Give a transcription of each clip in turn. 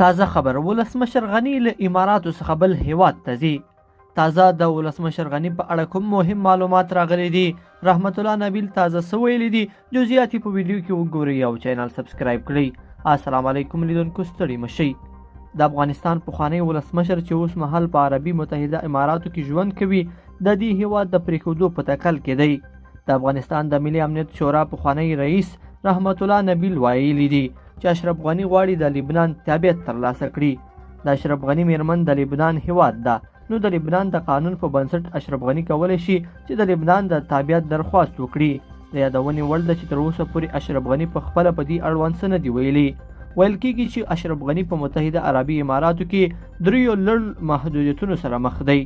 تازه خبر، ولسمشر غني له اماراتو څخه بل هیواد ته ځي. تازه د ولسمشر غني په اړه کوم مهم معلومات راغلي دي؟ رحمت الله نبیل تازه څه ویلي دي؟ جزئیات یې په ویډیو کې وګورئ او چینل سبسکرایب کړئ. السلام علیکم لیدونکو، ستړي مه شئ. د افغانستان پخوانی ولسمشر چې اوس مهال په عربي متحده اماراتو کې ژوند کوي، د دې هیواد د پرېښودو په تکل کې دی. د افغانستان د ملي امنیت شورا پخوانی رئیس رحمت الله نبیل ویلي دي چې اشرف غني غواړي د لبنان تابعیت ترلاسه کړي. د اشرف غني میرمن د لبنان هیواد ده، نو د لبنان د قانون په بنسټ اشرف غني کولی شي چې د لبنان د تابعیت درخواست وکړي. د یادونې وړ ده چې تر اوسه پورې اشرف غني په خپله په دې اړوند څه نه دي ویلي. ویل کیږي چې اشرف غني په متحده عربي اماراتو کې دریو لړ محدودیتونو سره مخ دی.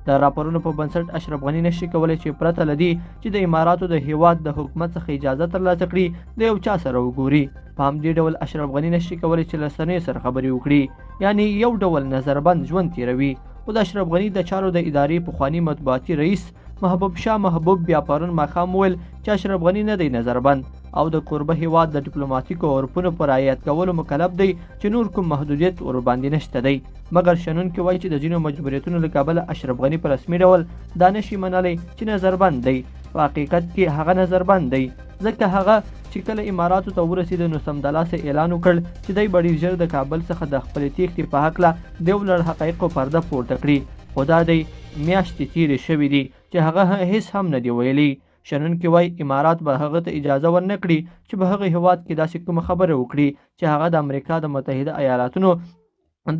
د راپورونو په بنسټ اشرف غني نشي کولی چې پرته له دې چې د اماراتو د هیواد د حکومت څخه اجازه ترلاسه کړي، د یو چا سره وګوري. په همدې ډول اشرف غني نشي کولی چې له رسنیو سره خبرې وکړي، یعنی یو ډول نظربند ژوند تیروي. خو د اشرف غني د چارو د ادارې پخوانی مطبوعاتي رئیس محبوب شاه محبوب بیا پرون ماښام وویل چې اشرف غني نه دی نظربند او د کوربه هیواد د ډیپلوماتیکو عرفونو په رعایت کولو مکلف دی چې نور کوم محدودیت ورباندې نشته دی. مګر شنونکي وایي چې د ځینو مجبوریتونو له کبله اشرف غني په رسمي ډول دا نشي منلی چې نظربند دی. په حقیقت کې هغه نظربند دی، ځکه هغه چې کله اماراتو ته ورسېده نو سمدلاسه اعلان وکړ چې دی به ډېر ژر د کابل څخه د خپلې تېښتې په هکله د یو لړ حقایقو پرده پورته کړي. خو دا دی میاشتې تېرې شوې دي چې هغه هیڅ هم نه دی ویلي. شنونکي وایي امارات به هغه ته اجازه ورنه کړي چې په هغه هیواد کې داسې کومه خبره وکړي چې هغه د امریکا د متحده ایالاتونو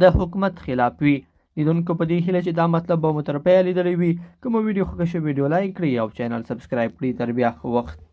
د حکومت خلاف وي. لیدونکو په دې هیله چې دا مطلب به مو تر پایه لیدلی وي. که مو ویډیو خوښه شوه، ویډیو لایک کړئ او چینل سبسکرایب کړئ. تر بیا ښه وخت.